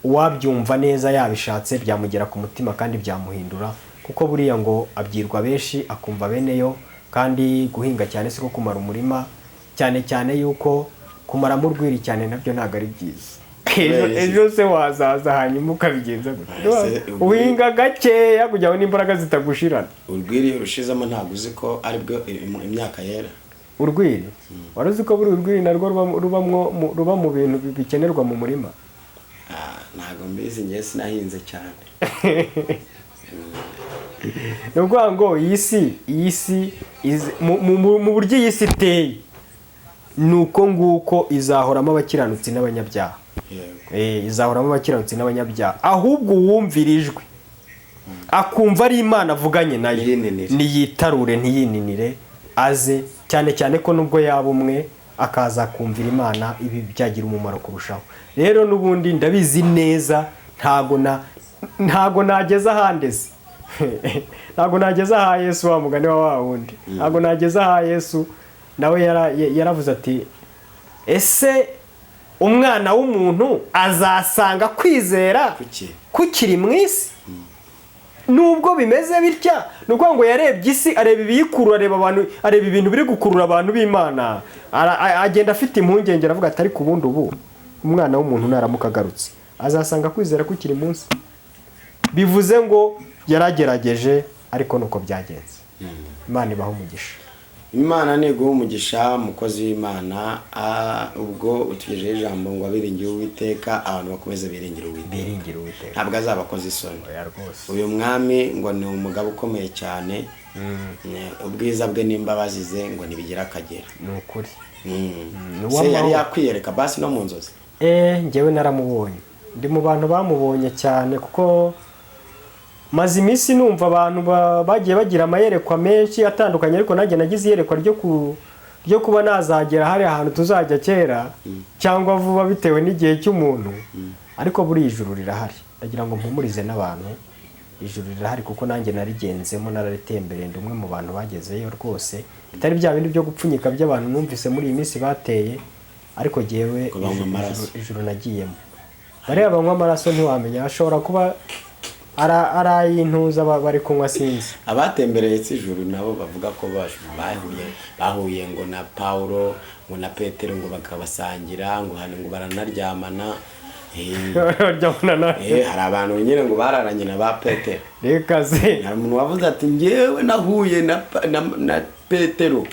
uwabyumva neza yabishatse byamugera ku mutima kandi byamuhindura, kuko buriya ngo abyirwa benshi akumva beneyo, kandi guhinga cyane siko kumara umurima, cyane cyane yuko kumaramo urwiri cyane nabyo ntago ari byiza. Ejo se wazaza hanyuma ukabigenza gute? Uhinga gakeya kugira ngo n'imbaraga zitagushirana. Urwiri iyo urushizemo ntabwo uzi ko aribwo imyaka yera. Urwiri? Wari uzi ko buri urwiri narwo ruba mu bintu bikenerwa mu murima? Ntabwo mbizi, njye sinahinze cyane. Ni ukuvuga ngo iyi si mu buryo iyi si iteye ni uko nguko izahoramo abakiranutsi n'abanyabyaha. Izahoramo abakiranutsi n'abanyabyaha. Ahubwo uwumvira ijwi akumva ari Imana avuganye nayo, niyitarure ntiyininire, aze cyane cyane ko nubwo yaba umwe akaza kumvira Imana, ibi byagira umumaro kurushaho. Rero n'ubundi ndabizi neza, ntago nageza ahandeze. Ntabwo nageze aha Yesu, wa mugani wa wundi, ntabwo nageze aha Yesu. Nawe yaravuze ati: "Ese umwana w'umuntu azasanga kwizera Kuki? kukiri mu isi?" Nubwo bimeze bitya, ni ukuvuga ngo yarebye isi, areba ibiyikurura, areba abantu, areba ibintu biri gukurura abantu b'Imana. Agenda afite impungenge, aravuga ati: "Ariko ubundi ubu umwana w'umuntu naramuka agarutse azasanga kwizera kukiri munsi?" Bivuze ngo yaragerageje, ariko nuko byagenze. Imana ibaha umugisha. Imana niguha umugisha, mukozi w'Imana. Ubwo utugejeho ijambo ngo abiringiye Uwiteka, abantu bakomeze biringire Uwiteka. Biringire Uwiteka. Ntabwo azabakoza isoni. Oya rwose. Uyu mwami ngo ni umugabo ukomeye cyane. Ubwiza bwe n'imbabazi ze ngo ntibigira akagera. Ni ukuri. Se Ni uw'amahoro. Yari yakwiyereka basi no mu nzozi? Njyewe naramubonye, ndi mu bantu bamubonye cyane, kuko maze iminsi numva abantu bagiye bagira amayerekwa menshi atandukanye, ariko nanjye nagize iyerekwa ryo kuba nazagera hari ahantu tuzajya kera cyangwa vuba, bitewe n'igihe cy'umuntu. Ariko buriya ijuru rirahari. Ndagira ngo mpumurize n'abantu, ijuru rirahari, kuko nanjye narigenzemo, nararitembereye, ndi umwe mu bantu bagezeyo rwose, bitari bya bindi byo gupfunyika by'abantu numvise muri iyi minsi bateye. Ariko jyewe Ngo banywa amaraso. Ijuru nagiyemo. Bariya banywa amaraso ntiwamenya, ashobora kuba ari ay'intuza bari kunywa, sinzi. Abatembereye si ijuru nabo bavuga ko bahuye ngo na Paulo, ngo na Petero, ngo bakabasangira, ngo hano ngo baranaryamana. Baryamana na Hari abantu nyine ngo bararanye na ba Petero. Reka se! Hari umuntu wavuze ati: "Njyewe nahuye na Petero.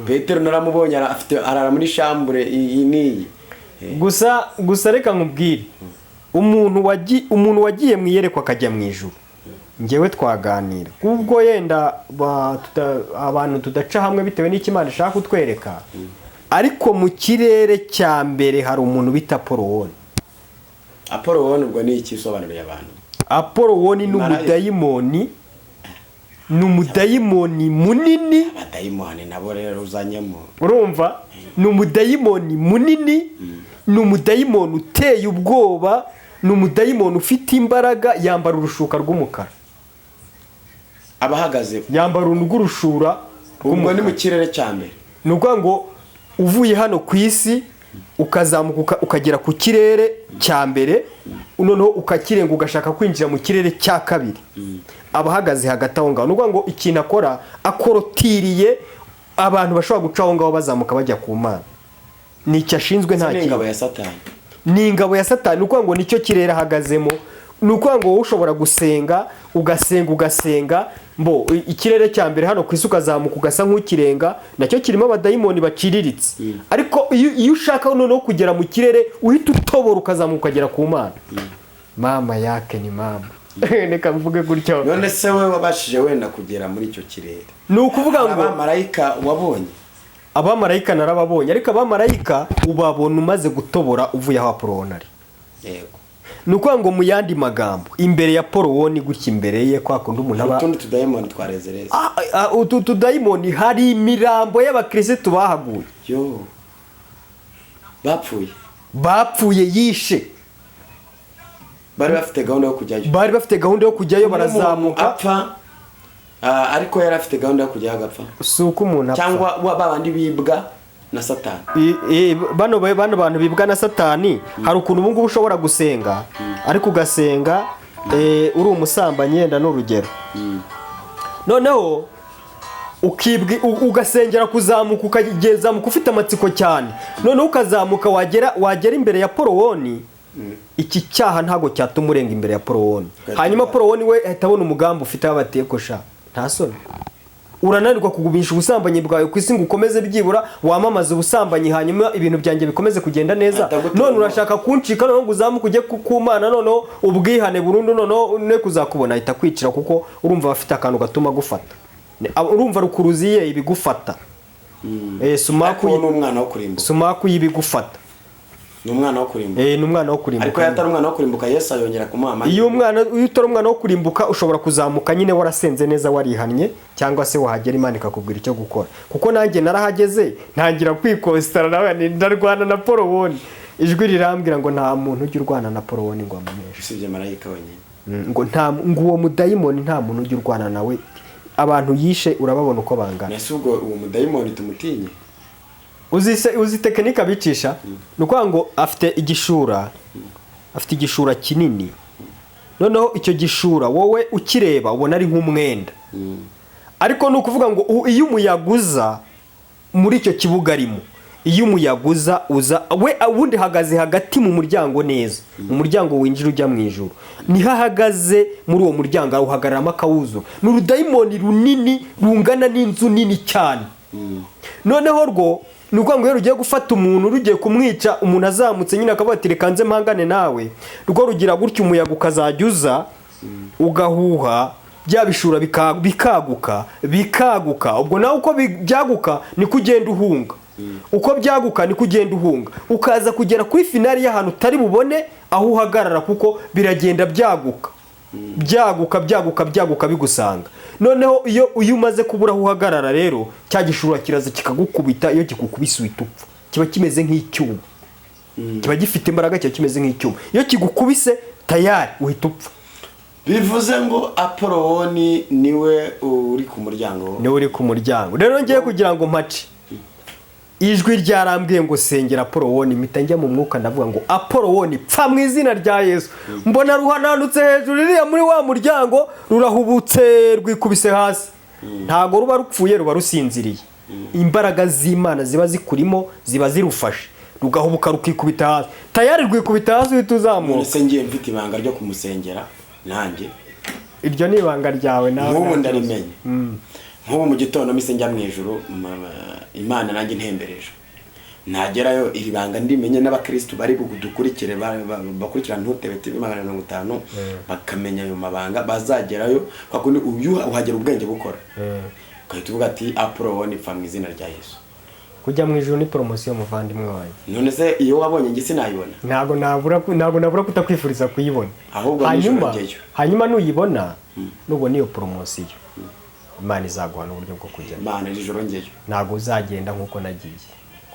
Petero naramubonye, afite arara muri chambre iyi n'iyi." Gusa reka nkubwire, umuntu wagiye mu iyerekwa akajya mu ijuru, njyewe twaganira, ubwo yenda abantu tudaca hamwe bitewe n'icyo Imana ishaka kutwereka. Ariko mu kirere cya mbere hari umuntu bita Apolowoni. Apolowoni ubwo ni iki usobanuriye abantu? Apolowoni ni Marayika. umudayimoni, ni umudayimoni munini. Abadayimoni nabo rero uzanyemo. Urumva, ni umudayimoni munini, ni umudayimoni uteye ubwoba, ni umudayimoni ufite imbaraga, yambara urushuka rw'umukara. Abahagaze Yambara uruntu rw'urushura Ubwo ni mu rw'umukara. kirere cya mbere. Ni ukuvuga ngo uvuye hano ku isi ukazamuka ukagera ku kirere cya mbere, noneho ukakirenga ugashaka kwinjira mu kirere cya kabiri, aba ahagaze hagati aho ngaho. Ni ukuvuga ngo ikintu akora, akorotiriye abantu bashobora guca aho ngaho bazamuka bajya ku Mana. Ni icyo ashinzwe, nta Ni ingabo kindi. ya Satani. Ni ingabo ya Satani. Ni ukuvuga ngo nicyo kirere ahagazemo. Ni ukuvuga ngo wowe ushobora gusenga, ugasenga, ugasenga, mbo ikirere cya mbere hano ku isi ukazamuka ugasa nk'ukirenga, nacyo kirimo abadayimoni baciriritse. Ariko iyo ushaka noneho kugera mu kirere uhita utobora ukazamuka ukagera ku Mana, mama yake ni mama, reka mvuge gutyo. None se we wabashije wenda kugera muri icyo kirere? Ni ukuvuga ngo Abamarayika wabonye? Abamarayika narababonye, ariko abamarayika ubabona umaze gutobora uvuye aho Apolowoni ari. Ni ukuvuga ngo mu yandi magambo, imbere ya Polowoni gutya, imbere ye kwa kundi umuntu aba Utundi tudayimoni twa rezereze. Utu tudayimoni, hari imirambo y'abakirisitu bahaguye. Yo, bapfuye? Bapfuye, yishe. Bari bafite gahunda yo kujyayo? Bari bafite gahunda yo kujyayo, barazamuka. Apfa, ariko yari afite gahunda yo kujyayo agapfa? Si uko umuntu apfa. Cyangwa ba bandi bibwa na Satani? Bano bantu bibwa na Satani, hari ukuntu ubu ngubu ushobora gusenga, ariko ugasenga uri umusambanyi, yenda ni urugero, noneho ugasengera kuzamuka, ukazamuka ufite amatsiko cyane, noneho ukazamuka, wagera imbere ya Polowoni, iki cyaha ntabwo cyatuma urenga imbere ya Polowoni. Hanyuma Polowoni we ahita abona umugambi ufite, aho kosha nta soni, urananirwa kugumisha ubusambanyi bwawe ku isi ngo ukomeze byibura wamamaze ubusambanyi, hanyuma ibintu byanjye bikomeze kugenda neza. Atagutera None urashaka kuncika, noneho ngo uzamuke ujye ku Mana, noneho ubwihane burundu, noneho ne kuzakubona, ahita kwicira, kuko urumva bafite akantu gatuma gufata. Urumva rukuruzi ye ibigufata. Sumaku. Ariko uwo ni umwana wo kurimbuka. Sumaku y'ibigufata. Ni umwana wo kurimbuka. Ni umwana wo kurimbuka. Ariko iyo atari umwana wo kurimbuka, Yesu ayongera kumuha amahirwe. Iyo utari umwana wo kurimbuka, ushobora kuzamuka nyine warasenze neza, warihannye, cyangwa se wahagera Imana ikakubwira icyo gukora, kuko nanjye narahageze ntangira kwikositara nawe ndarwana na Polowoni, ijwi rirambwira ngo nta muntu ujya urwana na Polowoni ngo amuneshe. Usibye marayika wenyine. Ngo nta, ngo uwo mudayimoni nta muntu ujya urwana nawe, abantu yishe urababona uko bangana. Ese ubwo uwo mudayimoni tumutinye? Uzi technique abicisha? Ni ukuvuga ngo afite igishura, afite igishura kinini. Noneho icyo gishura wowe ukireba ubona ari nk'umwenda, ariko ni ukuvuga ngo iyo umuyaga uza muri icyo kibuga arimo, iyo umuyaga uza, uza we ubundi ahagaze hagati mu muryango neza, mu muryango winjira ujya mu ijuru, niho ahagaze. Muri uwo muryango awuhagararamo akawuzura. Ni urudayimoni runini rungana n'inzu nini cyane. Noneho rwo ni ukuvuga ngo iyo rugiye gufata umuntu, rugiye kumwica, umuntu azamutse nyine akavuga ati: "Reka nze mpangane nawe." Rwo rugira gutya, umuyaga ukazajya uza ugahuha bya bishura bikaguka, bikaguka. Ubwo nawe uko byaguka niko ugenda uhunga, uko byaguka niko ugenda uhunga, ukaza kugera kuri finale y'ahantu utari bubone aho uhagarara, kuko biragenda byaguka, byaguka, byaguka, byaguka, bigusanga. Noneho iyo umaze kubura aho uhagarara rero, cya gishura kiraza kikagukubita. Iyo kigukubise uhita upfa. Kiba kimeze nk'icyuma, kiba gifite imbaraga, kiba kimeze nk'icyuma. Iyo kigukubise tayari uhita upfa. Bivuze ngo Apolowoni niwe uri ku muryango. Niwe uri ku muryango. Rero ngiye kugira ngo mpace, ijwi ryarambwiye ngo sengera Apolowoni. Mpita njya mu mwuka, ndavuga ngo: "Apolowoni, pfa mu izina rya Yesu." Mbona ruhananutse hejuru iriya muri wa muryango, rurahubutse, rwikubise hasi. Ntabwo ruba rupfuye, ruba rusinziriye. Imbaraga z'Imana ziba zikurimo ziba zirufashe, rugahubuka rukikubita hasi. Tayari rwikubita hasi, uhita uzamuka. None se ngiye mfite ibanga ryo kumusengera nanjye? Iryo ni ibanga ryawe nawe. Nk'ubu ndarimenye. Nk'ubu mu gitondo mise njya mu ijuru, Imana nanjye ntembereje, nagerayo iri banga ndimenye, n'abakirisitu bari budukurikire, bakurikira Ntutebe TV 450, bakamenya ayo mabanga, bazagerayo kwa kundi uyu uhagera ubwenge bukora, ugahita uvuga ati: "Apolowoni, pfa mu izina rya Yesu." Kujya mu ijuru ni promotion, muvandimwe wanjye. None se iyo wabonye njye sinayibona? Ntabwo nabura kutakwifuriza kuyibona. Ahubwo hanyuma nijoro njyeyo. Hanyuma nuyibona, nubona iyo promotion, Imana izaguha n'uburyo bwo kujyayo. Imana, nijoro njyeyo. Ntabwo uzagenda nk'uko nagiye.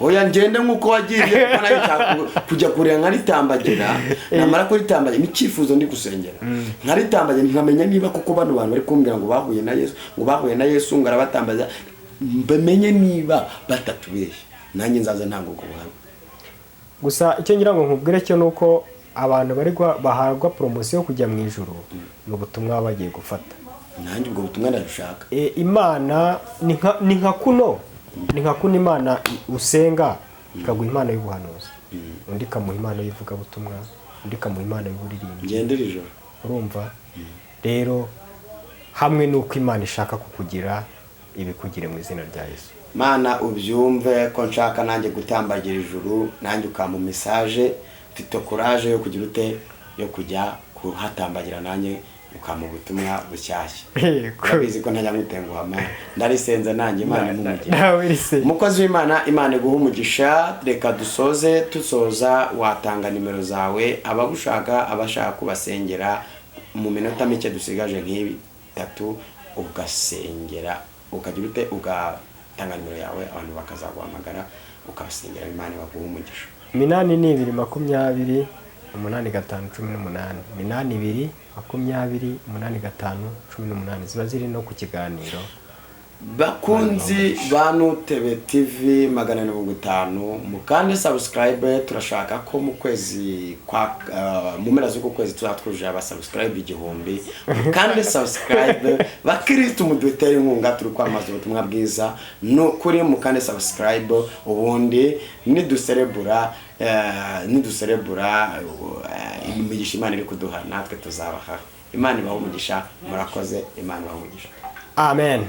Oya, ngende nk'uko wagiye, kuko nayo nshaka kujya kureba nkaritambagira. Namara kuritambagira, ni icyifuzo ndi gusengera, nkaritambagira nkamenya niba koko bano bantu bari kumbwira ngo bahuye na Yesu, ngo bahuye na Yesu, ngo arabatambaza, mbamenye niba batatubeshye, nanjye nzaza ntanga ubwo buhamya. Gusa icyo ngira ngo nkubwire cyo ni uko abantu bari bahabwa promotion yo kujya mu ijuru ni ubutumwa baba bagiye gufata. Nanjye ubwo butumwa ndabushaka. Imana ni nka kuno Imana usenga ikaguha impano y'ubuhanuzi, undi ikamuha impano y'ivugabutumwa, undi ikamuha impano y'uburirimbyi. Ngendera ijoro. Urumva rero, hamwe n'uko Imana ishaka kukugira, ibikugire mu izina rya Yesu. Mana, ubyumve ko nshaka nanjye gutambagira ijuru, nanjye ukampa message. Mfite courage yo kugira ute, yo kujya kuhatambagira, nanjye ukampa ubutumwa bushyashya. Yego. Urabizi ko ntajya ngutenguha, Mana. Ndarisenze nanjye, Imana imumugisha. Nawe rise. Umukozi w'Imana, Imana iguha umugisha. Reka dusoze. Dusoza, watanga nimero zawe, abagushaka, abashaka kubasengera, mu minota mike dusigaje nk'itatu, ugasengera, ukagira ute, ugatanga nimero yawe, abantu bakazaguhamagara ukabasengera. Imana baguha umugisha. 82 20 85 18, 82 20 85 18. Ziba ziri no ku kiganiro. Bakunzi ba Ntutebe TV 450, mukande subscribe. Turashaka ko mu kwezi kwa mu mpera z'uku kwezi tuzatwujuje aba subscribe 1000. Mukande subscribe, bakristu, mudutere inkunga, turi kwamamaza ubutumwa bwiza. Ni ukuri, mukande subscribe. Ubundi niduserebura imigisha Imana iri kuduha, natwe tuzabaha. Imana ibahe umugisha. Murakoze, Imana ibahe umugisha. Amen.